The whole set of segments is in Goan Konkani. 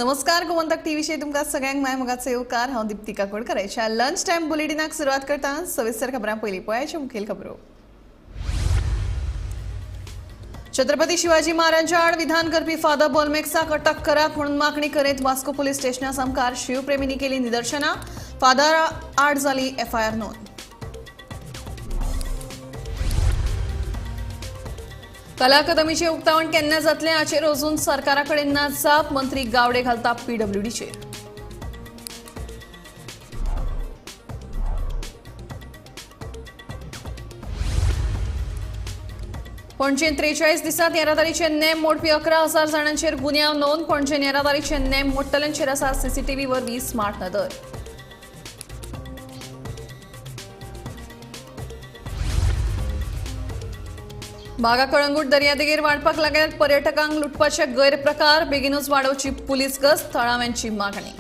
नमस्कार, गोमंतक टीव्हीचेर तुमकां सगळ्यांक माय मोगाचो येवकार. हांव दिप्ती काकोडकर. ह्या लंच टायम बुलेटिनाक सुरवात करता. सविस्तर खबरां. पयलीं पळयाच्यो मुखेल खबरो. छत्रपती शिवाजी महाराजांच्या आड विधान करपी फादर बोलमेक्साक अटक करात म्हणून मागणी करीत वास्को पोलीस स्टेशना सामकार शिवप्रेमींनी केली निदर्शनां. फादर आड जाली एफआयआर नोंद. कला अकादमीचे उक्तावण केन्ना जातलें हाचेर अजून सरकारा कडेन ना जाप. मंत्री गावडे घालता पीडब्ल्यूडीचेर. पणजेंत 43 दिसांत येरादारीचे नेम मोडपी 11,000 जाणांचेर गुन्यांव नोंद. पणजेन येरादारीचे नेम मोडटल्यांचेर आसा सीसीटीव्ही वरवीं स्मार्ट नदर. बागा कळंगूट दर्यादेगेर वाडपाक लागल्यार पर्यटकांक लुटपाचे गैरप्रकार. बेगीनूच वाडोवची पुलीस गस्त, थळाव्यांची मागणी.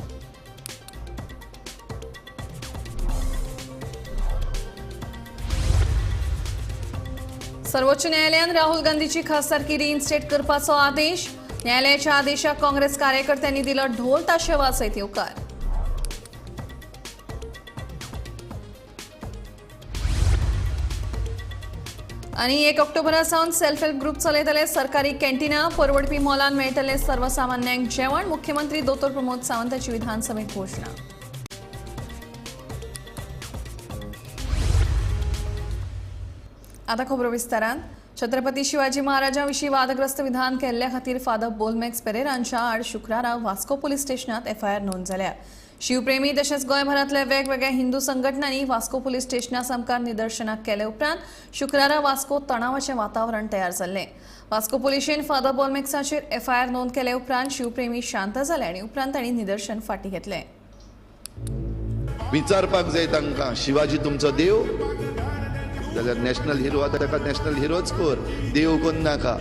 सर्वोच्च न्यायालयान राहुल गांधीची खासदारकी रिइन्स्टेट करपाचो आदेश. न्यायालयाच्या आदेशाक काँग्रेस कार्यकर्त्यांनी दिलो ढोल ताशे वाजयत येवकार. आनी 1 ऑक्टोबरा सावन सेल्फ हेल्प ग्रुप चलयतले सरकारी कॅन्टिना. परवडपी मोलान मेळटले सर्वसामान्यांक जेवण. मुख्यमंत्री दोतोर प्रमोद सावंताची विधानसभेत घोशणा. आता खबरो विस्तारान. छत्रपती शिवाजी महाराजांविशीं वादग्रस्त विधान केल्ल्या खातीर फादर बोलमॅक्स पेरेरांच्या आड शुक्रारा वास्को पोलीस स्टेशनात एफआयआर नोंद जाल्या. शिवप्रेमी तशेंच गोंयभरांतल्या वेगवेगळ्या हिंदू संघटनांनी वास्को पोलीस स्टेशना सामकार निदर्शनां केले उपरांत शुक्रारा वास्को तणावाचें वातावरण तयार जाल्लें. वास्को पोलिशेन फादर बोलमॅक्साचेर एफआयआर नोंद केले उपरांत शिवप्रेमी शांत जाले आनी उपरांत तांणी निदर्शन फाटीं घेतलें. विचारपाक जाय तांकां, शिवाजी तुमचो देव जाल्यार नॅशनल हिरो आतां ताका नॅशनल हिरोच कर, देव कोन्न नाका.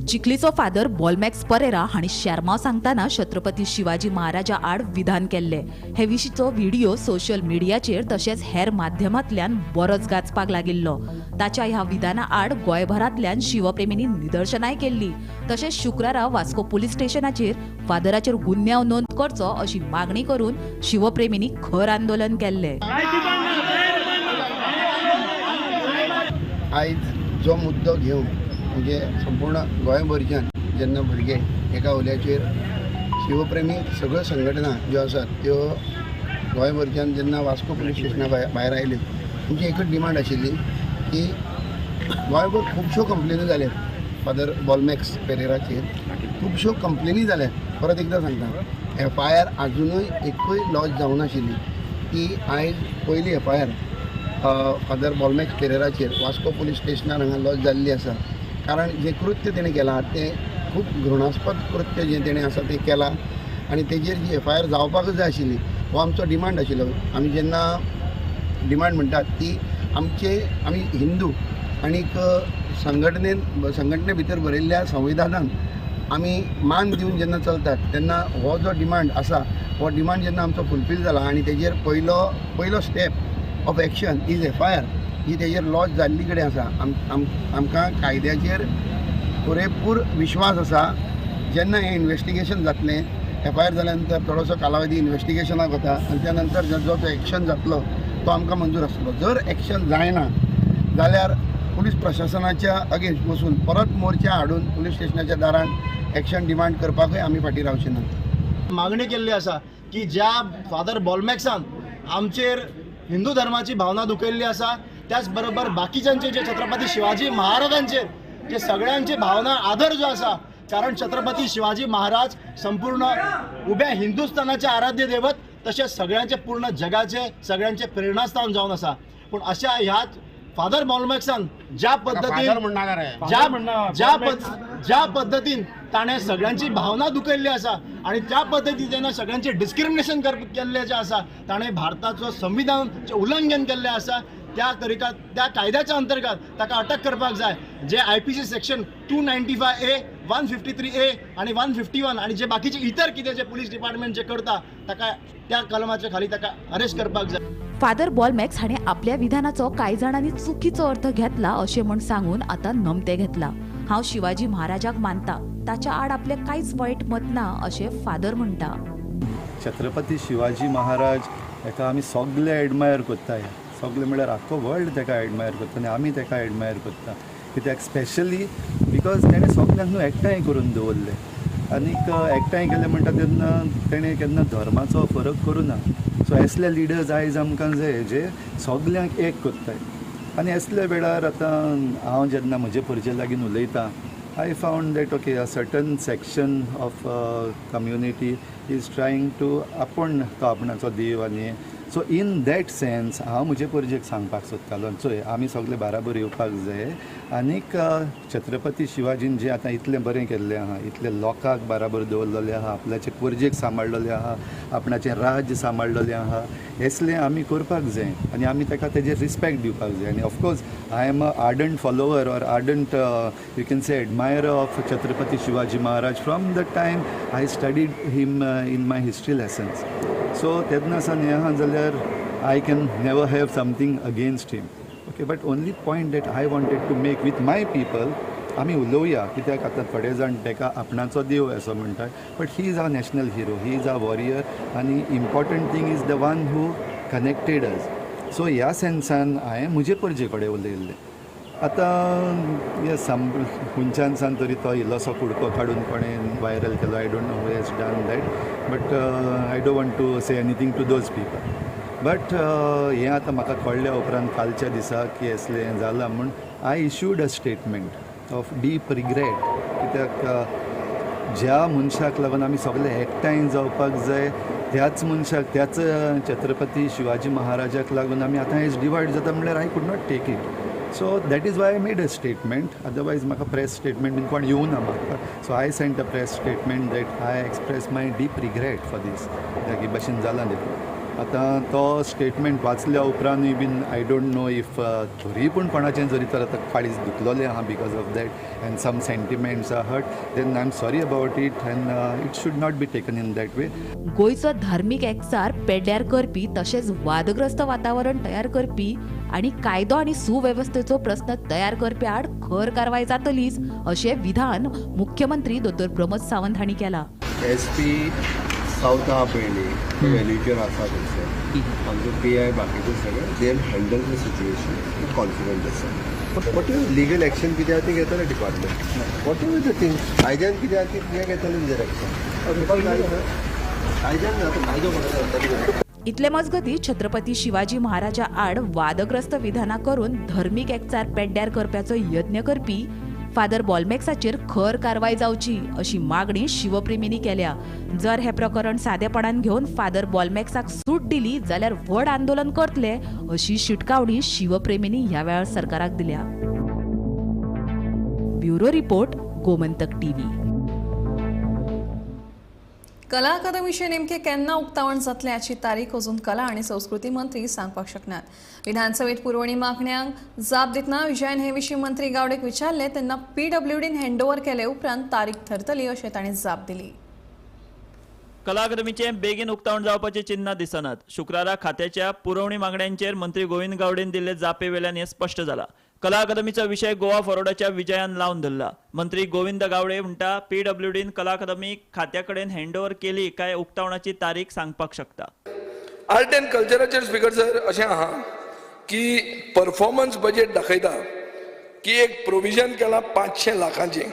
चिखलीचो फादर बोलमॅक्स परेरा हांणी शेरमांव सांगतना छत्रपती शिवाजी महाराजा आड विधान केल्ले. हे विशींचो व्हिडिओ सोशल मिडियाचेर तशेंच हेर माध्यमांतल्यान बरोच गाजपाक लागिल्लो. ताच्या ह्या विधाना आड गोंयभरांतल्यान शिवप्रेमींनी निदर्शनांय केल्ली. तशेंच शुक्रारा वास्को पोलीस स्टेशनाचेर फादराचेर गुन्यांव नोंद करचो अशी मागणी करून शिवप्रेमींनी खर आंदोलन केल्लें. आयज जो मुद्दो घेवन म्हणजे संपूर्ण गोंयभरच्यान जेन्ना भुरगे एका उल्याचेर शिवप्रेमी सगळ्यो संघटना ज्यो आसात त्यो गोंयभरच्यान जेन्ना वास्को पुलीस स्टेशना भायर आयल्यो, तांची एकूच डिमांड आशिल्ली की गोंयभर खुबश्यो कंप्लेनी जाल्यात फादर बोलमॅक्स पेरेराचेर, खुबश्यो कंप्लेनी जाल्यात. परत एकदां सांगता, एफ I R आजुनूय एकूय लॉज जावनाशिल्ली. ती आयज पयली F I R father Bolmax पेरेराचेर वास्को पुलीस स्टेशनार हांगा लॉज जाल्ली आसा. कारण जें कृत्य तेणें केलां तें खूब घृणास्पद कृत्य जें तेणें आसा तें केलां आनी तेजेर जी एफ I R जावपाकच जाय आशिल्ली हो आमचो डिमांड आशिल्लो. आमी जेन्ना डिमांड म्हणटात ती आमचे आमी हिंदू आनीक संघटने भितर बरयल्ल्या संविधानान आमी मान दिवन जेन्ना चलतात तेन्ना हो जो डिमांड आसा हो डिमांड जेन्ना आमचो फुलफील जाला आनी तेजेर पयलो step of action is F I R ही तेजेर लॉज जाल्ली कडेन आसा. आमकां कायद्याचेर पुरेपूर विश्वास आसा. जेन्ना हें इन्वेस्टिगेशन जातलें, एफ I R जाल्या नंतर थोडोसो कालावधी इन्वेस्टिगेशनाक वता आनी त्या नंतर जो तो एक्शन जातलो तो आमकां मंजूर आसतलो. जर एक्शन जायना जाल्यार पुलीस प्रशासनाच्या अगेन्स्ट वचून परत मोर्चा हाडून पुलीस स्टेशनाच्या दारान एक्शन डिमांड करपाकूय आमी फाटीं रावचे ना. मागणी केल्ली आसा की ज्या फादर बोलमॅक्सान आमचेर हिंदू धर्माची भावना दुखयल्ली आसा, त्याच बरोबर बाकीच्यांचे जे छत्रपती शिवाजी महाराजांचेर जे सगळ्यांचे भावना आदर जो आसा, कारण छत्रपती शिवाजी महाराज संपूर्ण उब्या हिंदुस्थानाचे आराध्य दैवत, तशेंच सगळ्यांचे पूर्ण जगाचे सगळ्यांचे प्रेरणास्थान जावन आसा. पूण अशा ह्याच फादर बोलमॅक्सान ज्या पद्दतीन ज्या ज्या पद्दतीन ताणें सगळ्यांची भावना दुखयल्ली आसा आनी त्या पद्दतीन जेन्ना सगळ्यांचें डिस्क्रिमिनेशन केल्लें जें आसा, ताणें भारताचो संविधानाचें उल्लंघन केल्लें आसा, त्या तरिका त्या कायद्याच्या अंतर्गत ताका अटक करपाक जाय. जे I P C section 295A 153A आनी 151 आनी जे बाकीचे इतर कितें जे पुलीस डिपार्टमेंट जे करता, ताका त्या कलमाच्या खाली ताका अरेस्ट करपाक जाय. फादर बॉलमॅक्स हाणें आपल्या विधानाचो कांय जाणांनी चुकीचो अर्थ घेतला अशें म्हूण सांगून आतां नमतें घेतला. हांव शिवाजी महाराजाक मानता, ताच्या आड आपलें कांयच वायट मत ना अशें फादर म्हणटा. छत्रपती शिवाजी महाराज हेका आमी सगळे एडमायर करताय. सगळे म्हळ्यार आख्खो वर्ल्ड तेका एडमायर करता आनी आमी तेका एडमायर करता, कित्याक स्पेशली because तेणें सगल्यांक न्हू एकठांय करून दवरलें. आनीक एकठांय केलें म्हणटा तेन्ना तेणें केन्ना धर्माचो फरक करूं ना. सो असले लिडर्स आयज आमकां जाय जे सगल्यांक एक करताय. आनी असल्या वेळार आतां हांव जेन्ना म्हजे परजे लागीं उलयतां, I found that, okay, a certain section of community is trying to आपूण तो आपणाचो देव. आनी सो इन that sense हांव म्हजे परजेक सांगपाक सोदतालो, चोय, आमी सगळे बाराबर येवपाक जाय. आनीक छत्रपती शिवाजीन जें आतां इतलें बरें केल्लें आहा, इतलें लोकांक बाराबर दवरलेलें आहा, आपल्याचे परजेक सांबाळलेलें आहा, आपणाचें राज्य सांबाळलेलें आहा, हेसलें आमी करपाक जाय आनी आमी ताका तेजेर रिस्पेक्ट दिवपाक जाय. आनी of course I am a ardent follower or ardent, you can say, admirer of Chhatrapati Shivaji Maharaj from the time I studied him in my history lessons. So तेन्ना सावन हें आहा जाल्यार I can never have something against him, okay? But only point that I wanted to make with my people, आमी उलोवया, कित्याक आतां थोडे जाण ताका आपणाचो देव असो म्हणटात, but he is our national hero, he is our warrior आनी important thing is the one who connected us. So ह्या सेन्सान हांवें म्हजे परजे कडेन उलयल्लें. आतां हे सम खंयच्यान सान तरी तो इल्लोसो कुडको काडून कोणें वायरल केलो. I don't know who has done that, but I don't want to say anything to those people. But हें आतां म्हाका कळ्ळ्या उपरांत कालच्या दिसा की असलें हें जालां म्हूण, I issued a statement of deep regret, कित्याक ज्या मनशाक लागून आमी सगळे एकठांय जावपाक जाय, त्याच मनशाक, त्याच छत्रपती शिवाजी महाराजाक लागून आमी आतां आयज डिवायड जाता म्हणल्यार I could not take it. So that is why I made a statement. Otherwise म्हाका प्रेस स्टेटमेंट बीन कोण येवना म्हाका. So I sent a press statement that I express my deep regret for this, कित्याक ही भाशेन जालां देखून. आतां तो स्टेटमेंट वाचल्या उपरांतूय बीन I don't know if तरी पूण कोणाचें जरी तर आतां काळीज दुखलोलें आहा because of that and some sentiments are hurt, then I am sorry about it and it should not be taken in that way. गोंयचो धार्मीक एकचार पेड्ड्यार करपी तशेंच वादग्रस्त वातावरण तयार करपी आनी कायदो आनी सुवेवस्थेचो प्रस्न तयार करपी आड खर कारवाय जातलीच अशें विधान मुख्यमंत्री दोतोर प्रमोद सावंत हांणी केलां. एस पी सावथ आहा पयलीं, तो व्हॅल्यूचेर आसा थंयसर. आमचो पी I, बाकीचे सगळे, they handle the situation, confident आसा. What ever legal action कितें आहा ती घेतले department, what ever the thing कायद्यान कितें आहा ती तें घेतले तेजेर एक्शन. कायद्यान ना, आतां कायदो म्हणटा. इतले मजगती, छत्रपती शिवाजी महाराजा आड वादग्रस्त विधानां करून धर्मीक एकचार पेड्ड्यार करप्याचो यत्न करपी फादर बॉलमॅक्साचेर खर कारवाय जावची अशी मागणी शिवप्रेमींनी केल्या. जर हे प्रकरण सादेपणान घेवन फादर बॉलमॅक्साक सूट दिली जाल्यार व्हड आंदोलन करतले अशी शिटकावणी शिवप्रेमींनी ह्या वेळार सरकाराक दिल्या. Bureau report, Gomantak TV. कला अकादमीचें नेमकें केन्ना उक्तावण जातलें हाची तारीख अजून कला आनी संस्कृती मंत्री सांगपाक शकनात. विधानसभेत पुरवणी मागण्यांक जाप दितना विजयान हे विशीं मंत्री गावडेक विचारले तेन्ना पीडब्ल्यूडीन हँडओव्हर केले उपरांत तारीख थरतली अशें तांणी जाप दिली. कला अकादमीचें बेगीन उक्तावण जावपाची चिन्हां दिसनात. शुक्रारा खात्याच्या पुरवणी मागण्यांचेर मंत्री गोविंद गावडेन दिल्ले जापे वेल्यान हें स्पश्ट जाला. कला अकादमीचो विशय गोवा फॉरवर्डाच्या विजयान लावन धरला. मंत्री गोविंद गावडे म्हणटा, पीडब्ल्यूडीन कला अकादमी खात्या कडेन हँडओव्हर केली काय उक्तावणाची तारीख सांगपाक शकता. आर्ट अँड कल्चराचेर, स्पीकर सर, अशें आहा की परफॉर्मन्स बजेट दाखयता की एक प्रोविजन केलां 500 लाखांचें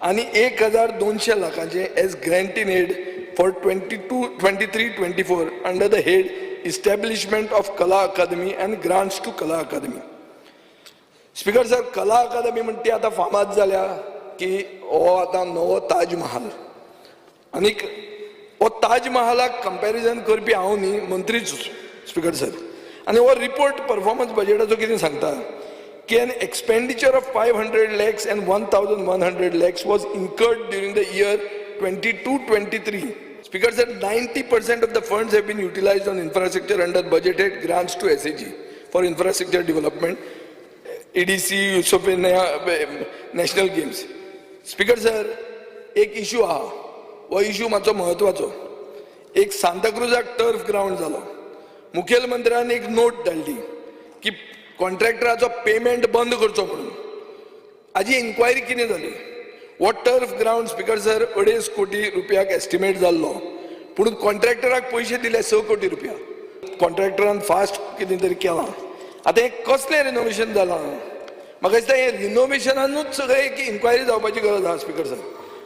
आनी 1200 लाखांचें as grant in aid for 22-23-24 under the head establishment of Kala Akademi and grants to Kala Akademi. Speaker sir, कला अकादमी म्हणटा ती आतां फामाद जाल्या की हो आतां नवो ताजमहाल. आनीक हो ताजमहालाक कंपॅरिजन करपी हांव न्ही, मंत्रीच, स्पीकर सर. आनी हो रिपोर्ट परफॉर्मन्स बजेटाचो कितें सांगता की an expenditure of 500 lakhs and 1100 lakhs was incurred during the year 22-23. Speaker sir, 90% of the funds have been utilized on infrastructure under budgeted grants to SAG for infrastructure development, EDC, Yusuf National Games. Speaker sir, एक इशू आहा, हो इशू मातसो म्हत्वाचो. एक सांताक्रुजाक टर्फ ग्रावंड जालो, मुखेलमंत्र्यान एक नोट धाडली की कॉन्ट्रॅक्टराचो पेमेंट बंद करचो म्हणून. हाजी इन्क्वायरी कितें जाली? हो टर्फ ग्रावंड स्पीकर सर 2.5 कोटी रुपयाक एस्टिमेट जाल्लो, पूण कॉन्ट्रॅक्टराक पयशे दिले 6 कोटी रुपया. कॉन्ट्रॅक्टरान फास्ट कितें तरी केलां. आतां हें कसलें रिनोवेशन जालां? म्हाका दिसता हें रिनोवेशनानूच सगळें एक इन्क्वायरी जावपाची गरज आसा स्पीकर सर.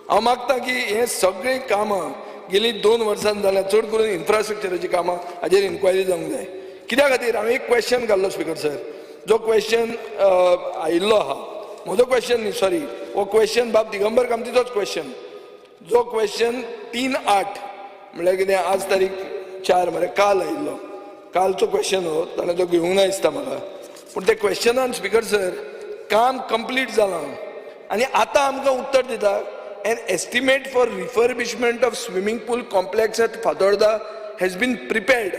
हांव मागता की हें सगळीं कामां गेलीं 2 वर्सां जाल्यार चड करून इन्फ्रास्ट्रक्चराचीं कामां हाजेर इन्क्वायरी जावंक जाय. कित्या खातीर हांवें एक क्वेश्चन घाल्लो स्पीकर सर, जो क्वेश्चन आयिल्लो आहा, म्हजो क्वेश्चन न्ही, सॉरी, हो क्वेश्चन बाब दिगंबर कामतीचोच क्वेश्चन, जो क्वेश्चन 3/8 म्हणल्यार कितें आज तारीख 4 म्हळ्यार काल आयिल्लो, कालचो क्वेश्चन हो, ताणें तो घेवंक ना दिसता म्हाका. पूण त्या क्वेश्चनान स्पीकर सर काम कंप्लीट जालां आनी आतां आमकां उत्तर दिता, an estimate for refurbishment of swimming pool complex at Fatorda has been prepared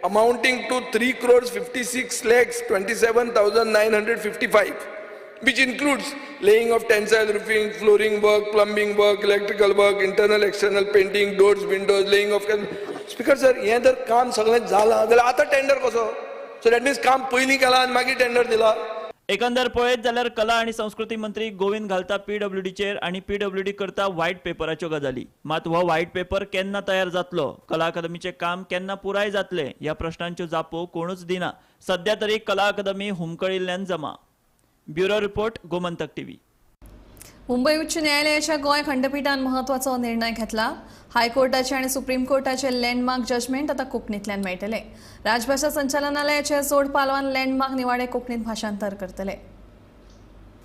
amounting to 3,56,27,955, which includes laying of tensile roofing, flooring work, plumbing work, electrical work, internal external painting, doors, windows, laying of. Speaker sir, हें जर काम सगळें जालां जाल्यार आतां टेंडर कसो? सो that means काम पयलीं केलां आनी मागीर टेंडर दिला. एकंदर पळयत जाल्यार कला आनी संस्कृती मंत्री गोविंद घालता पीडब्ल्यूडीचेर आनी पीडब्ल्यूडी करता व्हायट पेपराच्यो गजाली. मात हो व्हायट पेपर केन्ना तयार जातलो, कला अकादमीचें काम केन्ना पुराय जातलें ह्या प्रश्नांच्यो जापो कोणूच दिना. सध्या तरी कला अकादमी हुमकळिल्ल्यान जमा. Bureau report, Gomantak TV. Mumbai उच्च न्यायालयाच्या गोंय खंडपीठान महत्वाचो निर्णय घेतला. हायकोर्टाचे आनी सुप्रीम कोर्टाचे लँडमार्क जजमेंट आतां कोंकणींतल्यान मेळटले. राजभाशा संचालनालयाचे जोड पालवान लँडमार्क निवाडे कोंकणीत भाशांतर करतले.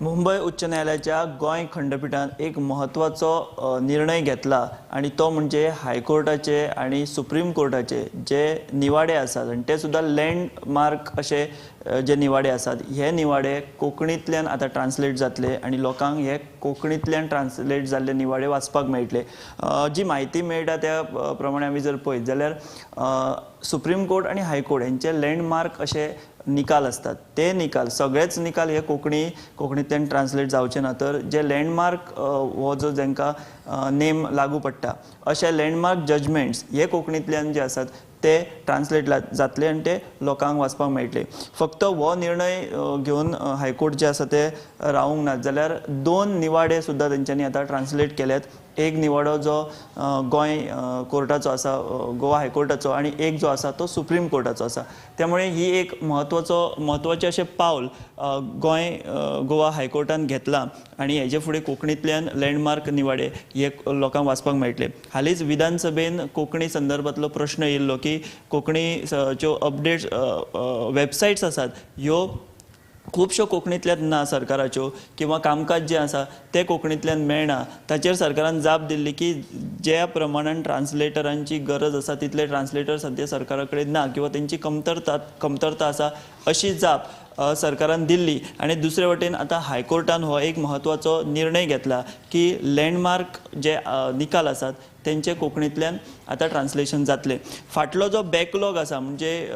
मुंबय उच्च न्यायालयाच्या गोंय खंडपीठान एक म्हत्वाचो निर्णय घेतला आनी तो म्हणजे हायकोर्टाचे आनी सुप्रीम कोर्टाचे जे निवाडे आसात आनी ते सुद्दां लँडमार्क अशे जे निवाडे आसात हे निवाडे कोंकणींतल्यान आतां ट्रान्सलेट जातले आनी लोकांक हे कोंकणींतल्यान ट्रान्सलेट जाल्ले निवाडे वाचपाक मेळटले. जी म्हायती मेळटा त्या प्रमाणे आमी जर पळयत जाल्यार सुप्रीम कोर्ट आनी हायकोर्ट हेंचे लँडमार्क अशे निकाल असतात, ते निकाल सगळेच निकाल हे कोंकणींतल्यान ट्रान्सलेट जावचे ना, तर जे लँडमार्क हो जो जांकां नेम लागू पडटा अशे लँडमार्क जजमेंट्स हे कोंकणींतल्यान जे आसात ते ट्रान्सलेट जातले आनी ते लोकांक वाचपाक मेळटले. फक्त हो निर्णय घेवन हायकोर्ट जे आसा ते रावूंक ना, जाल्यार 2 निवाडे सुद्दां तेंच्यांनी आतां ट्रान्सलेट केल्यात. एक निवाडो जो गोंय कोर्टाचो आसा, गोवा हायकोर्टाचो, आनी एक जो आसा तो सुप्रीम कोर्टाचो आसा. त्यामुळे ही एक म्हत्वाचें अशें पावल गोंय गोवा हायकोर्टान घेतलां आनी हेजे फुडें कोंकणींतल्यान लँडमार्क निवाडे हे लोकांक वाचपाक मेळटले. हालींच विधानसभेन कोंकणी संदर्भांतलो प्रश्न येयल्लो की कोंकणीच्यो अपडेट्स वेबसायट्स आसात ह्यो खुबश्यो कोंकणींतल्यान ना सरकाराच्यो, किंवा कामकाज जें आसा तें कोंकणींतल्यान मेळना. ताचेर सरकारान जाप दिल्ली की ज्या प्रमाणान ट्रान्सलेटरांची गरज आसा तितले ट्रान्सलेटर सद्या सरकारा कडेन ना किंवा तेंची कमतरता आसा अशी जाप सरकारान दिल्ली. आनी दुसरे वटेन आतां हायकोर्टान हो एक म्हत्वाचो निर्णय घेतला की लँडमार्क जे निकाल आसात तेंचे कोंकणींतल्यान आतां ट्रान्सलेशन जातलें. फाटलो जो बॅकलॉग आसा म्हणजे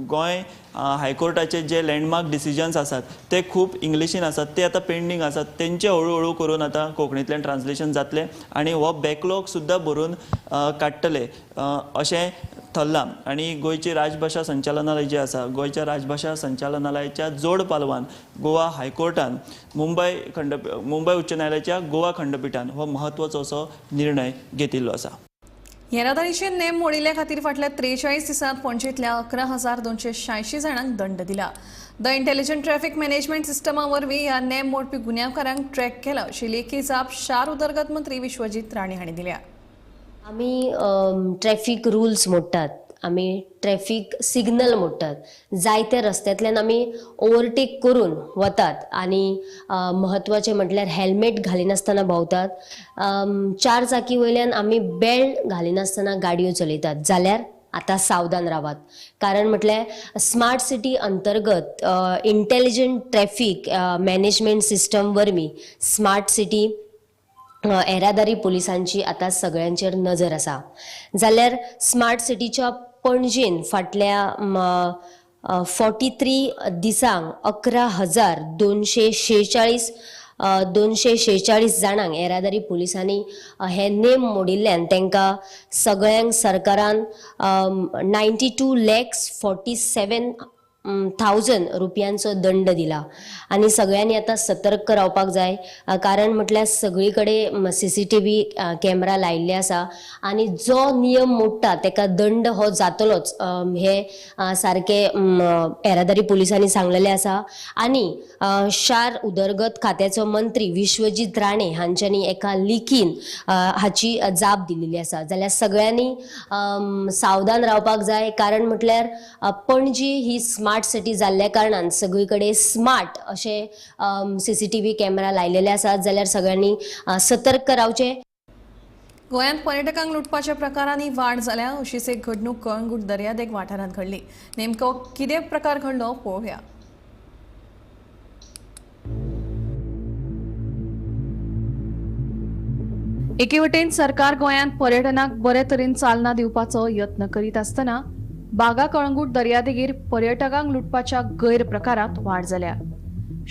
गोंय हायकोर्टाचे जे लँडमार्क डिसिजन्स आसात ते खूब इंग्लिशीन आसात, ते आतां पेंडींग आसात, तेंचे हळू हळू करून आतां कोंकणींतल्यान ट्रान्सलेशन जातलें आनी हो बॅकलॉग सुद्दां भरून काडटले अशें थरलां. आनी गोंयची राजभाशा संचालनालय जें आसा, गोंयच्या राजभाशा संचालनालयाच्या जोड पालवान गोवा हायकोर्टान मुंबय उच्च न्यायालयाच्या गोवा खंडपीठान हो म्हत्वाचो असो निर्णय घेतिल्लो आसा. येरादारीचे नेम मोडिल्ल्या खातीर फाटल्या 43 दिसांत पणजेंतल्या 11,286 जाणांक दंड दिला. The intelligent traffic management Systema वरवीं ह्या नेम मोडपी गुन्यांवकारांक ट्रॅक केला अशी लेखी जाप शार उदरगत मंत्री विश्वजीत राणे हांणी दिल्या. आमी ट्रॅफिक रुल्स मोडटात, आमी ट्रॅफिक सिग्नल मोडटात, जायते रस्त्यांतल्यान आमी ओवरटेक करून वतात आनी म्हत्वाचें म्हटल्यार हेल्मेट घालिनासतना भोंवतात, 4 चाकी वयल्यान आमी बेल्ट घालिनासतना गाडयो चलयतात. जाल्यार आतां सावधान रावात, कारण म्हटल्यार स्मार्ट सिटी अंतर्गत इंटेलिजंट ट्रॅफिक मॅनेजमेंट सिस्टम वरवीं स्मार्ट सिटी येरादारी पुलिसांची आतां सगळ्यांचेर नजर आसा. जाल्यार स्मार्ट सिटीच्या पणजेन फाटल्या 43 दिसांक 11,246 246 जाणांक येरादारी पुलिसांनी हे नेम मोडिल्ल्यान तांकां सगळ्यांक सरकारान 92,47,000 रुपयांचो दंड दिला आनी सगळ्यांनी आतां सतर्क रावपाक जाय, कारण म्हटल्यार सगळी कडेन CCTV camera लायिल्ले आसा आनी जो नियम मोडटा तेका दंड हो जातलोच हे सारके येरादारी पुलिसांनी सांगलेले आसा. आनी शार उदरगत खात्याचो मंत्री विश्वजीत राणे हांच्यांनी एका लिखीन हाची जाप दिलेली आसा. जाल्यार सगळ्यांनी सावधान रावपाक जाय, कारण म्हटल्यार पणजी ही स्मार्ट सिटी जाल्ल्या कारणान सगळी कडेन स्मार्ट अशे CCTV camera लायलेले आसात, जाल्यार सगळ्यांनी सतर्क रावचे. गोंयांत पर्यटकांक लुटपाच्या प्रकारांनी वाड जाल्या. अशीच एक घडणूक कळंगूट दर्यादेग वाठारांत घडली. नेमको कितें प्रकार घडलो पळोवया. एके वटेन सरकार गोंयांत पर्यटनाक बरे तरेन चालना दिवपाचो यत्न करीत आसतना बागा कळंगूट दर्यादेगेर पर्यटकांक लुटपाच्या गैरप्रकारांत वाड जाल्या.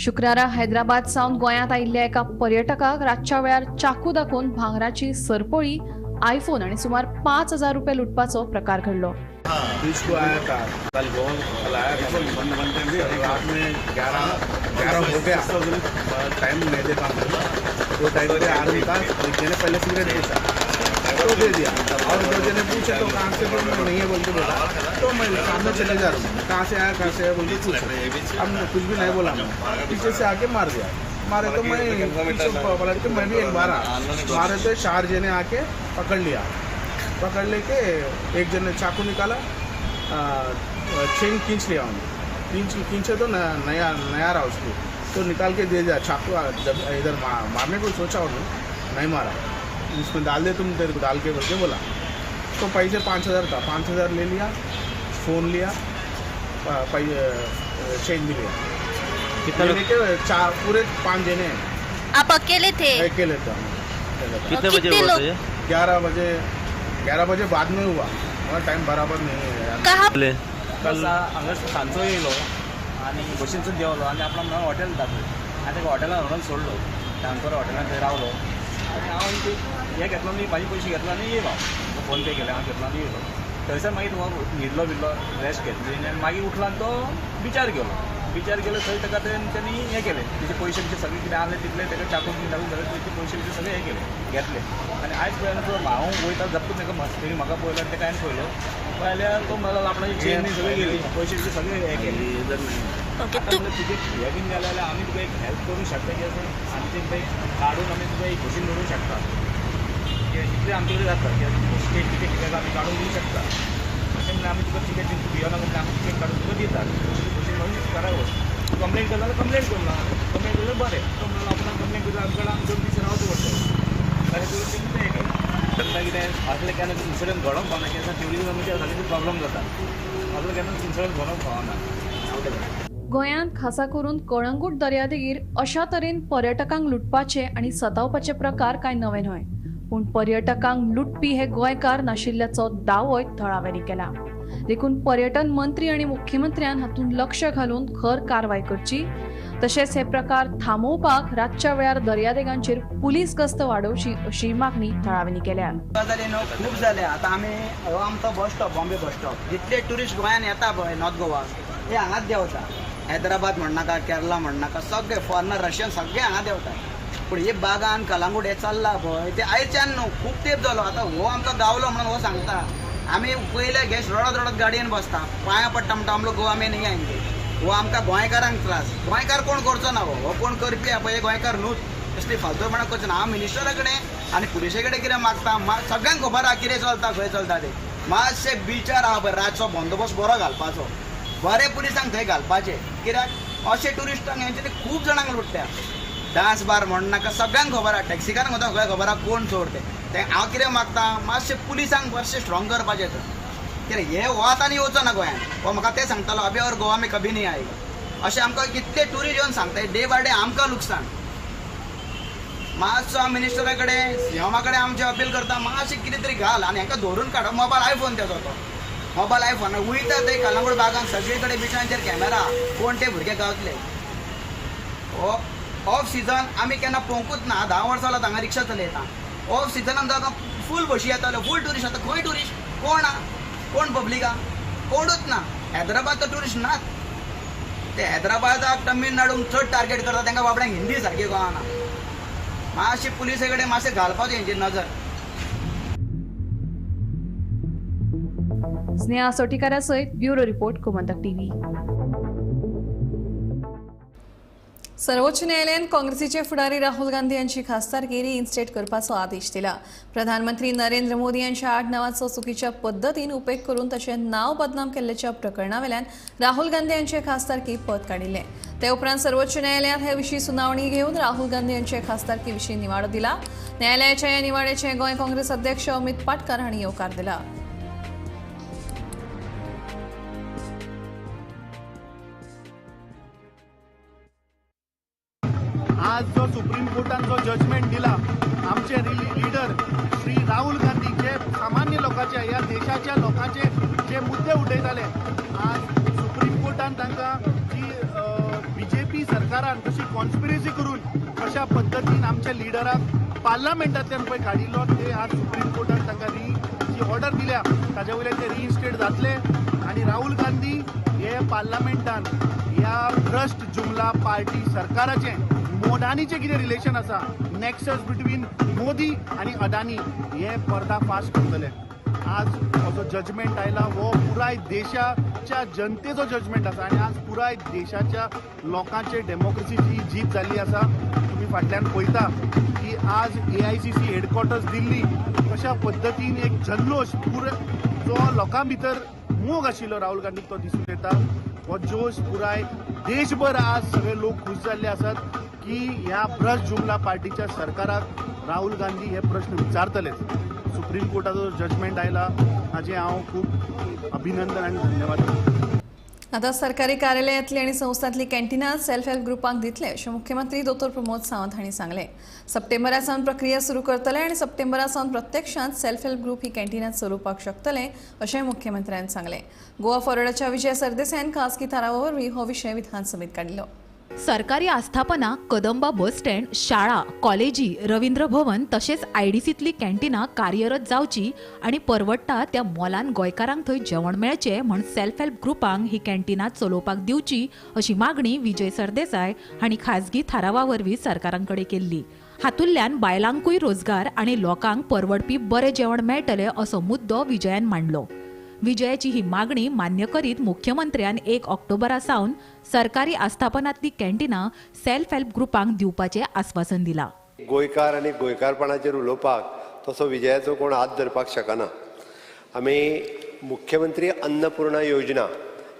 शुक्रारा हैदराबाद सावन गोंयांत आयिल्ल्या एका पर्यटकाक रातच्या वेळार चाकू दाखोवन भांगराची सरपळी, आयफोन आनी सुमार 5,000 रुपये लुटपाचो प्रकार घडलो. आया था कल, कल आया था रात में 11 हो गया, टाइम नहीं देखा, वो टाइम पे आदमी था, एक जने पहले सिगरेट पूछा तो दे दिया, और दो जने पूछे तो कहाँ से नहीं है बोलते बोला, तो मैं सामने चले जा रहा हूँ, कहाँ से आया बोल के पूछा, अब कुछ भी नहीं बोला, मैं पीछे से आके मार दिया। मारे तो मैं पीछे पलट के मैं भी एक बार मारे तो 4 जने आके पकड़ लिया, पकड़ लेके एक जन ने चाकू निकाला, चेन खींच लिया उन्होंने, खींचे तो नया नया रहा उसको, तो निकाल के दे दिया चाकू। जब इधर मारने को सोचा उन्होंने, नहीं मारा, इसमें डाल दे तुम, तेरे को डाल के बोल के बोला, तो पैसे 5,000 था, 5,000 ले लिया, फ़ोन लिया, चेन भी लिया। कितने लेके 4 पूरे 5 जने हैं। आप अकेले थे? अकेले था। कितने बजे हुआ? 11 बजे, 11 बजे बाद में हुआ, और टाइम बराबर नहीं है। कहाँ? कल हांगा सांजचो येयलो आनी बशीनसून देंवलो आनी आपलो म्हणून हॉटेल दाखयलें आनी ताका हॉटेलान व्हरून सोडलो, तांकां हॉटेलान थंय रावलो आनी हांव हें घेतलो न्ही, म्हाजे पयशे घेतलो आनी येयलो, फोन पे केले, हांव घेतलो आनी येयलो. थंयसर मागीर हो न्हिदलो बिल्लो, रेस्ट घेतली आनी मागीर उठलो आनी तो बिचार गेलो. बिचार गेलो थंय ताका तेंच्यांनी हें केलें, तेजे पयशे बिशे सगळे कितें आहले तितले ताका चाकू बीन दाखोवन सगळे तेजे पयशे बिशे सगळे हें केले, घेतले. आनी आयज पळयना हांव वयता जप्पूच ताका तेणी म्हाका पळयलो आनी ताका हांवें पळयलो, पळयल्यार तो मला आपणाची चेन बी सगळी गेली, पयशे बिशे सगळे हें केले. आतां तुजें हें बीन जालें जाल्यार आमी तुका एक हेल्प करूंक शकता की आसा, आमी तें काडून आमी तुका एक बशीन दवरूंक शकता, इतलें आमचे कडेन जाता की टिकेट टिकेट टिकेट आमी काडून दिवंक शकता. अशें म्हणल्यार आमी तुका टिकेट बीन तूं भियोनाका म्हणल्यार आमी टिकेट काडून तुका दितात, बशीन म्हणून घरा वच. तूं कंप्लेन करता जाल्यार कंप्लेन करूं ना, कंप्लेन केल्यार बरें, तो म्हणल्यार आपणाक कंप्लेन करता आमकां आमी 2 दीस रावचें पडटलें. अशें करून तें हें केलें. तांकां कितें असलें केन्ना इन्सिडंट घडोवंक फावना, कित्याक ट्युरिजमाचेर सगळें प्रॉब्लम जाता, असलें केन्ना इन्सिडंट घडोवंक फावना. गोंयांत खासा करून कळंगूट दर्यादेगेर अशा तरेन पर्यटकांक लुटपाचे आनी सतावपाचे प्रकार कांय नवे न्हय, पूण पर्यटकांक लुटपी हे गोंयकार नाशिल्ल्याचो दावोय थळाव्यांनी केला. देखून पर्यटन मंत्री आनी मुख्यमंत्र्यान हातूंत लक्ष घालून खर कारवाय करची, तशेंच हे प्रकार थांबोवपाक रातच्या वेळार दर्यादेगांचेर पुलीस गस्त वाडोवची अशी मागणी थळाव्यांनी केल्या. खूब जाले आतां आमी हो आमचो bus stop, Bombay bus stop, जितले ट्युरिस्ट गोंयान येता पळय नॉर्थ गोवा हे हांगाच देंवता, हैदराबाद म्हणनाका, केरला म्हणनाका, सगळे फॉरेनर रशियन सगळे हांगा देंवता. पूण हे बागान कलांगूट हे चल्ला पळय ते आयच्यान न्हू, खूब तेंप जालो. आतां हो आमकां गावलो म्हणून हो सांगता, आमी पयले गॅस रडत रडत गाडयेन बसता, पांयां पडटा म्हणटा हम लोग गोवा में नहीं आएंगे. हो आमकां गोंयकारांक त्रास, गोंयकार कोण करचो ना, हो कोण करपी आहा पळय गोंयकार न्हूच, तसली फालतूपणां करचो ना. हांव मिनिस्टरा कडेन आनी पुलिसे कडेन कितें मागता, सगळ्यांक खबर आहा कितें चलता खंय चलता तें. मातशें बिचार आहा पळय रातचो बंदोबस्त बरो घालपाचो, बरे पुलिसांक थंय घालपाचे, कित्याक अशे ट्युरिस्टांक हेंच्यांनी खूब जाणांक लुट्ट्या. डांस बार म्हणनाका, सगळ्यांक खबर आहा, टॅक्सीकारांक सुद्दां सगळ्यांक खबर आहा कोण चोर ते. तें हांव कितें मागता, मातशें पुलिसांक मातशें स्ट्रॉंग करपाचें थंय, कित्याक हे हो आतां आनी येवचो ना गोंयांत. हो म्हाका तें सांगतालो, अभी और गोवा में कभी नहीं आएगा, अशें आमकां कितले ट्युरिस्ट येवन सांगता, डे बाय डे आमकां लुकसाण. मातसो हांव मिनिस्टरा कडेन, सीएमा कडेन आमचें अपील करता, मातशें कितें तरी घाल आनी हांकां धरून काड. मोबायल आयफोन तेजो तो मोबायल आयफोन वयता थंय कलंगूट बागान सगळे कडेन बिचांचेर कॅमेरा, कोण ते भुरगे गावतले. हो ऑफ सिजन आमी केन्ना पळोवंकूच ना. 10 वर्सां जालां हांगा रिक्षा चलयता. ऑफ सिजनान आमकां फूल बशी येताल्यो, फूल ट्युरिस्ट. आतां खंय ट्युरिस्ट? कोण आहा? कोण पब्लिक आहा? कोणूच ना. हैदराबाद तर ट्युरिस्ट नात. ते हैदराबादाक तमिळनाडूक चड टार्गेट करता. तांकां बाबड्यांक हिंदी सारकी कळना. मातशे पुलिसे कडेन मातशें घालपाचें हेंचेर नजर. स्नेहा सोटीकारा सयत ब्युरो रिपोर्ट, गोमंतक टीव्ही. सर्वोच्च न्यायालयान काँग्रेसीचे फुडारी राहुल गांधी यांची खासदारकी रिइन्स्टेट करपाचो आदेश दिला. प्रधानमंत्री नरेंद्र मोदी यांच्या आड नावाचो चुकीच्या पद्दतीन उपेग करून ताचें नाव बदनाम केल्ल्याच्या प्रकरणावेल्यान राहुल गांधी यांचे खासदारकी पद काडिल्लें. ते उपरांत सर्वोच्च न्यायालयात हे विशीं सुनावणी घेवन राहुल गांधी यांचे खासदारकी विशीं निवाडो दिला. न्यायालयाच्या ह्या निवाड्याचे गोंय काँग्रेस अध्यक्ष अमित पाटकर हांणी येवकार दिला. आज जो सुप्रीम कोर्टान जो जजमेंट दिला, आमचे लिडर श्री राहुल गांधी जे सामान्य लोकांचे, ह्या देशाच्या लोकांचे जे मुद्दे उठयताले, आज सुप्रीम कोर्टान तांकां जी बीजेपी सरकारान कशी कॉन्स्पिरसी करून कशा पद्दतीन आमच्या लिडराक पार्लमेंटांतल्यान पळय काडिल्लो, ते आज सुप्रीम कोर्टान तांकां जी ऑर्डर दिल्या ताजे वयल्यान ते रिइन्स्टेट जातले. आनी राहुल गांधी हे पार्लमेंटान ह्या भ्रश्ट जुमला पार्टी सरकाराचें मोदानीचें कितें रिलेशन आसा, नॅक्सस बिटवीन मोदी आनी अदानी, हे पर्दाफाश करतले. आज जो जजमेंट आयला हो पुराय देशाच्या जनतेचो जजमेंट आसा आनी आज पुराय देशाच्या लोकांचे डेमोक्रेसीची जीत जाल्ली आसा. तुमी फाटल्यान पळयता की आज AICC headquarters दिल्ली कशा पद्दतीन एक जल्लोश, पुराय जो लोकां भितर मोग आशिल्लो राहुल गांधीक तो दिसून येता. हो जोश पुराय देशभर आज सगळे लोक खूश जाल्ले आसात की ह्या भ्रश्ट जुमला पार्टीच्या सरकाराक राहुल गांधी हे प्रश्न विचारतलेच. सुप्रीम कोर्टाचो जजमेंट आयला हाचें हांव खूब अभिनंदन आनी धन्यवाद. आता सरकारी कार्यालयांतली आनी संस्थांतली कॅन्टिनां सेल्फ हेल्प ग्रुपांक दितले अशें मुख्यमंत्री दोतोर प्रमोद सावंत हांणी सांगलें. सप्टेंबरा सावन प्रक्रिया सुरू करतले आनी सप्टेंबरा सावन प्रत्यक्षांत सेल्फ हेल्प ग्रुप ही कॅन्टिनां चलोवपाक शकतले अशें मुख्यमंत्र्यान सांगलें. गोवा फॉरवर्डाच्या विजय सरदेसायान खासगी थारावा वरवीं हो विशय विधानसभेंत काडलो. सरकारी आस्थापना, कदंबा बस स्टँड, शाळा, कॉलेजी, रवींद्र भवन तशेंच आयडीसींतली कॅन्टिनां कार्यरत जावची आनी परवडटा त्या मोलान गोंयकारांक थंय जेवण मेळचें म्हण सेल्फ हेल्प ग्रुपांक ही कॅन्टिनां चलोवपाक दिवची अशी मागणी विजय सरदेसाय हांणी खासगी थारावा वरवीं सरकारांकडेन केल्ली. हातूंतल्यान बायलांकूय रोजगार आनी लोकांक परवडपी बरें जेवण मेळटलें असो मुद्दो विजयान मांडलो. विजयाची ही मागणी मान्य करीत मुख्यमंत्र्यान 1 ऑक्टोबरा सावन सरकारी आस्थापनांतली कॅन्टिनां सेल्फ हेल्प ग्रुपांक दिवपाचें आस्वासन दिलां. गोंयकार आनी गोंयकारपणाचेर उलोवपाक तसो विजयाचो कोण हात धरपाक शकना. आमी मुख्यमंत्री अन्नपूर्णा योजना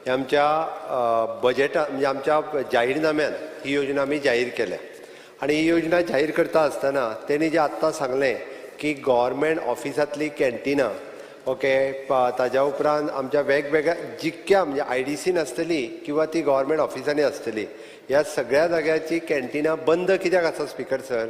ही आमच्या बजेटा म्हणजे आमच्या जाहीरनाम्यान ही योजना आमी जाहीर केल्या आनी ही योजना जाहीर करता आसतना तेणी जें आत्तां सांगलें की गव्हर्मेंट ऑफिसांतली कॅन्टिनां, ओके, ताज्या उपरांत आमच्या वेगवेगळ्या जितक्या म्हणजे आयडीसीन आसतली किंवा ती गव्हर्मेंट ऑफिसांनी आसतली, ह्या सगळ्या जाग्याची कॅन्टिनां बंद कित्याक आसा स्पिकर सर?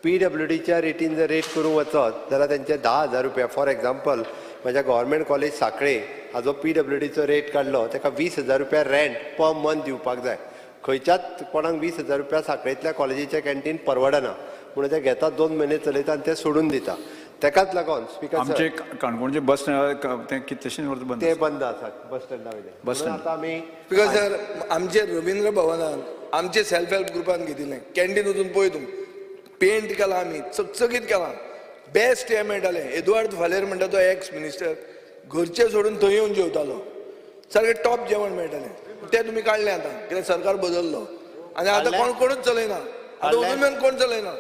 PWDच्या रेटीन जर रेट करूंक वचत जाल्यार तेंचे 10,000 रुपया, फॉर एग्जाम्पल म्हज्या गव्हर्मेंट कॉलेज साखळे हाजो PWDचो रेट काडलो ताका 20,000 रुपया रेंट पर मंथ दिवपाक जाय. खंयच्याच कोणाक 20,000 रुपया साखळेंतल्या कॉलेजीचें कॅन्टीन परवडना म्हणून ते घेतात, 2 म्हयने चलयता आनी ते सोडून दिता. तेकाच लागून स्पिकर आमचे काणकोणचे बस स्टँड ते कितलेशेच वर्सां बंद, ते बंद आसा बस स्टँडा वयले. बस स्टँड आतां आमी स्पिकर सर आमचे रवींद्र भवनान आमचे सेल्फ हेल्प ग्रुपान घेतिल्लें कॅन्टीन वचून पळय तूं, पेंट केला आमी, चकचकीत केला, बेस्ट हें मेळटालें. एदुआर्द फालेर म्हणटा तो एक्स मिनिस्टर घरचें सोडून थंय येवन जेवतालो, सारकें टॉप जेवण मेळटालें. तें तुमी काडलें आतां कित्याक सरकार बदल्लो आनी आतां कोण कोणूच चलयना, आतां अजून मेरेन कोण चलयना.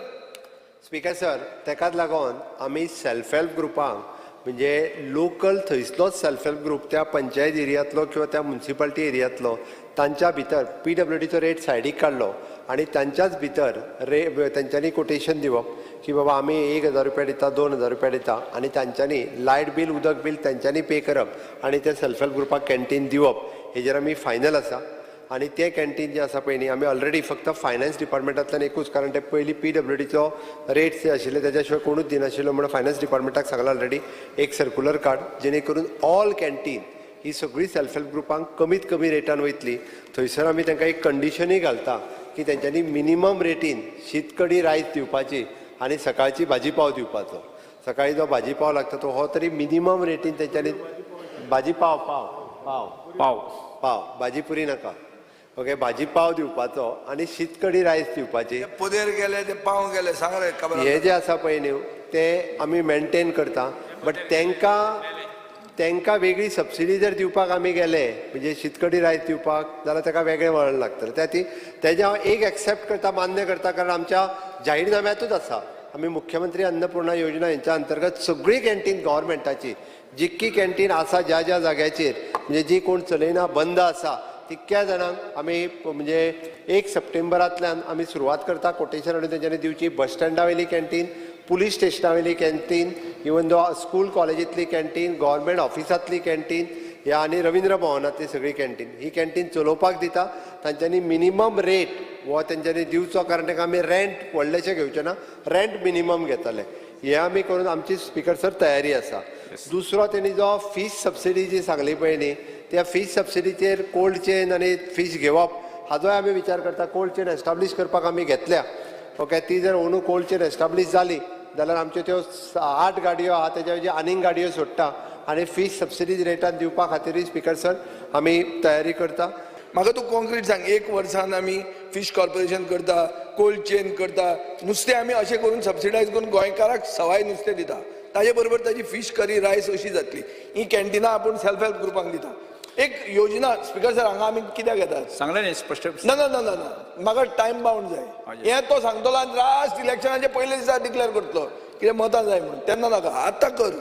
स्पिकर सर तेकाच लागून आमी सेल्फ हेल्प ग्रुपांक म्हणजे लोकल थंयसलोच सेल्फ हेल्प ग्रुप त्या पंचायत एरियांतलो किंवा त्या मुन्सिपालिटी एरियांतलो तांच्या भितर PWDचो रेट सायडीक काडलो आनी तांच्याच भितर रे तांच्यांनी कोटेशन दिवप की बाबा आमी 1,000 रुपया दिता, 2,000 रुपया दिता आनी तांच्यांनी लायट बील, उदक बील तांच्यांनी पे करप आनी ते सेल्फ हेल्प ग्रुपाक कॅन्टीन दिवप हेजेर आमी फायनल आसा. आनी तें कॅन्टीन जें आसा पळय न्ही आमी ऑलरेडी फक्त फायनान्स डिपार्टमेंटांतल्यान एकूच, कारण ते पयलीं PWDचो रेट जे आशिल्ले तेज्या शिवाय कोणूच दिनाशिल्लो म्हणून फायनान्स डिपार्टमेंटाक सांगलां ऑलरेडी एक सर्कुलर काड जेणे करून ऑल कॅन्टीन ही सगळी सेल्फ हेल्प ग्रुपांक कमीत कमी रेटान वयतली. थंयसर आमी तांकां एक कंडिशनूय घालता की तेंच्यांनी मिनिमम रेटीन शीत कडी रायस दिवपाची आनी सकाळची भाजी पाव दिवपाचो. सकाळी जो भाजी पाव लागता तो हो तरी मिनिमम रेटीन तेंच्यांनी भाजी पाव पाव पाव पाव पाव भाजी पुरी नाका, ओके, भाजी पाव दिवपाचो आनी शीत कडी रायस दिवपाची. पोदेर गेले ते पाव गेले सांग रे खबर. हे जे आसा पळय न्हू ते आमी मेंटेन करता, बट तेंकां वेगळी सबसिडी जर दिवपाक आमी गेले म्हणजे शीतकडी रायस दिवपाक जाल्यार ताका वेगळें वळण लागतलें. त्या खातीर तेजें हांव एक एक्सेप्ट करता, मान्य करता, कारण आमच्या जाहीरनाम्यातूच आसा. आमी मुख्यमंत्री अन्नपूर्णा योजना हेंच्या अंतर्गत सगळी कॅन्टीन गव्हर्मेंटाची जितकी कॅन्टीन आसा ज्या ज्या जाग्याचेर म्हणजे जी कोण चलयना बंद आसा तितक्या जाणांक आमी म्हणजे 1 सप्टेंबरांतल्यान आमी सुरवात करता कोटेशन हाडून तेंच्यांनी दिवची. बस स्टँडा वयली कॅन्टीन, पुलीस स्टेशना वयली कॅन्टीन, इवन दो स्कूल कॉलेजींतली कॅन्टीन, गव्हर्मेंट ऑफिसांतली कॅन्टीन ह्या आनी रविंद्र भवनांतली सगळी कॅन्टीन, ही कॅन्टीन चलोवपाक दिता. तांच्यांनी मिनिमम रेट हो तेंच्यांनी दिवचो, कारण ताका आमी रेंट व्हडलेशें घेवचे ना, रेंट मिनिमम घेतले. हे आमी करून आमची स्पीकर सर तयारी आसा. दुसरो तेणी जो फीश सबसिडी जी सांगली पळय न्ही, त्या फीश सबसिडीचेर कोल्ड चेन आनी फीश घेवप हाजोय आमी विचार करता. कोल्ड चेन एस्टाब्लीश करपाक आमी घेतल्या, ओके. ती जर अंदू कोल्ड चेन एस्टाब्लीश जाली जाल्यार आमच्यो त्यो 8 गाडयो आहा तेज्या वयली आनीक गाडयो सोडटा आनी फीश सबसिडी रेटान दिवपा खातीरूय स्पीकर सर आमी तयारी करता. म्हाका तूं कॉन्क्रीट सांग, 1 वर्सान आमी फीश कॉर्पोरेशन करता, कोल्ड चेन करता, नुस्तें आमी अशें करून सबसिडायज करून गोंयकाराक सवाय नुस्तें दिता, ताजे बरोबर ताजी फीश करी रायस अशी जातली. ही कॅन्टिनां आपूण सेल्फ हेल्प ग्रुपांक दिता. एक योजना स्पीकर सर हांगा आमी कित्याक येतात सांगलें न्ही स्पश्ट. ना ना ना ना म्हाका टायम बाउंड जाय. हें तो सांगतलो आनी लास्ट इलेक्शनाचे पयले दिसा डिक्लेअर करतलो कितें मतां जाय म्हणून, तेन्ना नाका. आतां कर,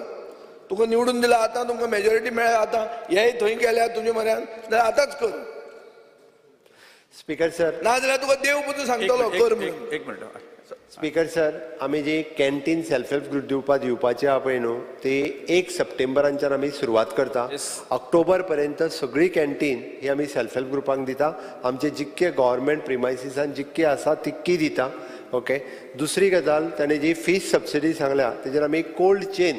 तुका निवडून दिला, आतां तुमकां मेजॉरिटी मेळ्ळ्या, आतां हे थंय गेल्या तुजे म्हऱ्यान जाल्यार आतांच कर स्पीकर सर. ना जाल्यार तुका देव पसून सांगतलो कर म्हणून. एक मिनट स्पीकर सर, आमी जी कॅन्टीन सेल्फ हेल्प ग्रुप दिवपाची आहा पळय न्हू ती 1 सप्टेंबरांच्यान आमी सुरवात करता. ऑक्टोबर पर्यंत सगळी कॅन्टीन ही आमी सेल्फ हेल्प ग्रुपांक दिता. आमचे जितके गव्हर्मेंट प्रिमायसिसान जितके आसा तितकी दिता, ओके. दुसरी गजाल, ताणें जी फीस सबसिडी सांगल्या तेजेर आमी कोल्ड चेन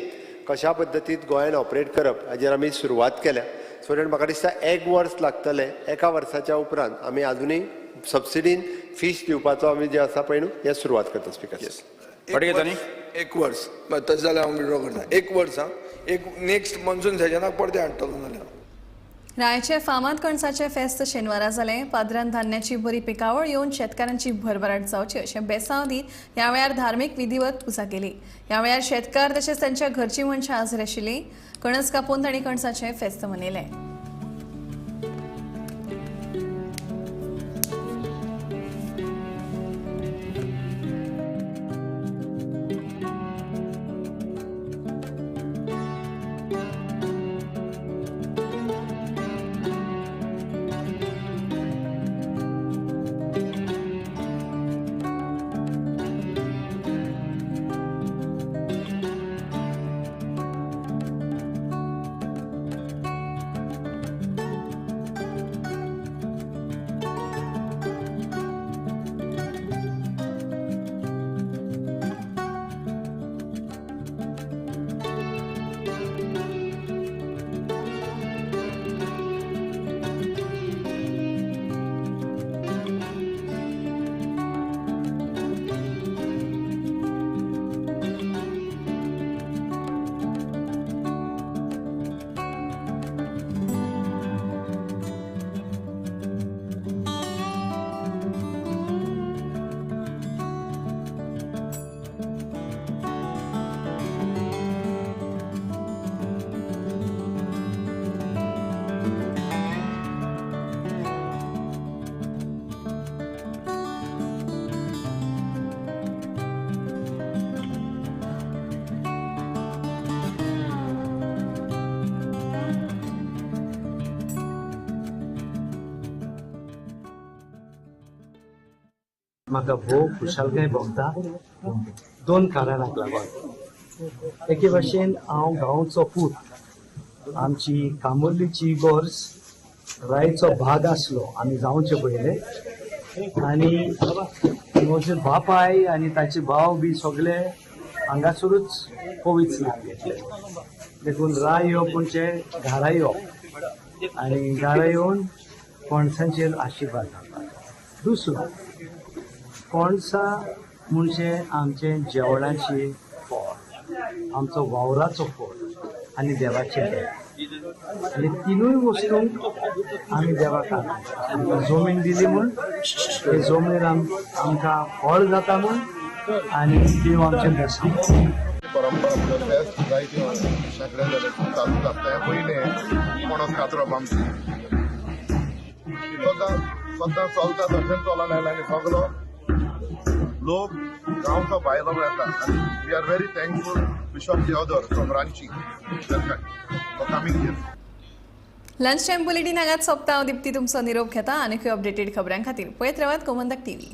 कशा पद्दतीन गोंयान ऑपरेट करप हाजेर आमी सुरवात केल्या. सो that म्हाका दिसता 1 वर्स लागतलें. 1 वर्साच्या उपरांत आमी आजुनूय सबसिडीन फीश दिवपाचो आमी जे आसा पळय न्हू हे सुरवात करता स्पीकर. 1 वर्स तशें जाल्यार हांव विड्रॉ करता. 1 वर्स एक नेक्स्ट मॉन्सून सेशनाक परतें हाडटलो जाल्यार. रायचे फामाद कणसाचें फेस्त शेनवारा जालें. पाद्रान धान्याची बरी पिकावळ येवन शेतकारांची भरभराट जावची अशें बेसांव दीत ह्या वेळार धार्मीक विधिवत पुजा केली. ह्या वेळार शेतकार तशेंच तांच्या घरचीं मनशां हाजीर आशिल्लीं. कणस कापून तांणी कणसाचें फेस्त मनयलें. म्हाका भोव खुशालकाय भोगता 2 कारणांक लागून. एके भाशेन हांव गांवचो पूत, आमची कामुर्लीची इगोर्ज रायचो भाग आसलो आमी जावचे पयले, आनी म्हजे बापाय आनी ताचे भाव बी सगळे हांगासरूच पवित्र नांव घेतले. देखून राय येवप म्हणजे घरा येवप आनी घरा येवन पणसांचेर आशिर्वाद घालपाचो. दुसरो पणसां म्हणजे आमचें जेवणाची फळ, आमचो वावराचो फळ आनी देवाचें भेट आनी तिनूय वस्तूंक आमी देवाक आमकां जमीन दिली म्हूण, ते जमनीर आमकां फळ जाता म्हूण आनी देव आमचें बेसांव. परंपरा फेस्त जायते शेंकडे जाले चालूच आसता. हें पयलें पणस कातरप आमची सद्दां सद्दां चलता, तशेंच चलून आयला आनी सगलो लोक गांवचो भायलो येता आनी we are very thankful Bishop Theodore from Ranchi for coming here. Lunch time bulletin हांगाच सोंपता. हांव दिप्ती तुमचो निरोप घेता. आनीकय अपडेटेड खबरां खातीर पळयत रावात गोमंतक टीव्ही.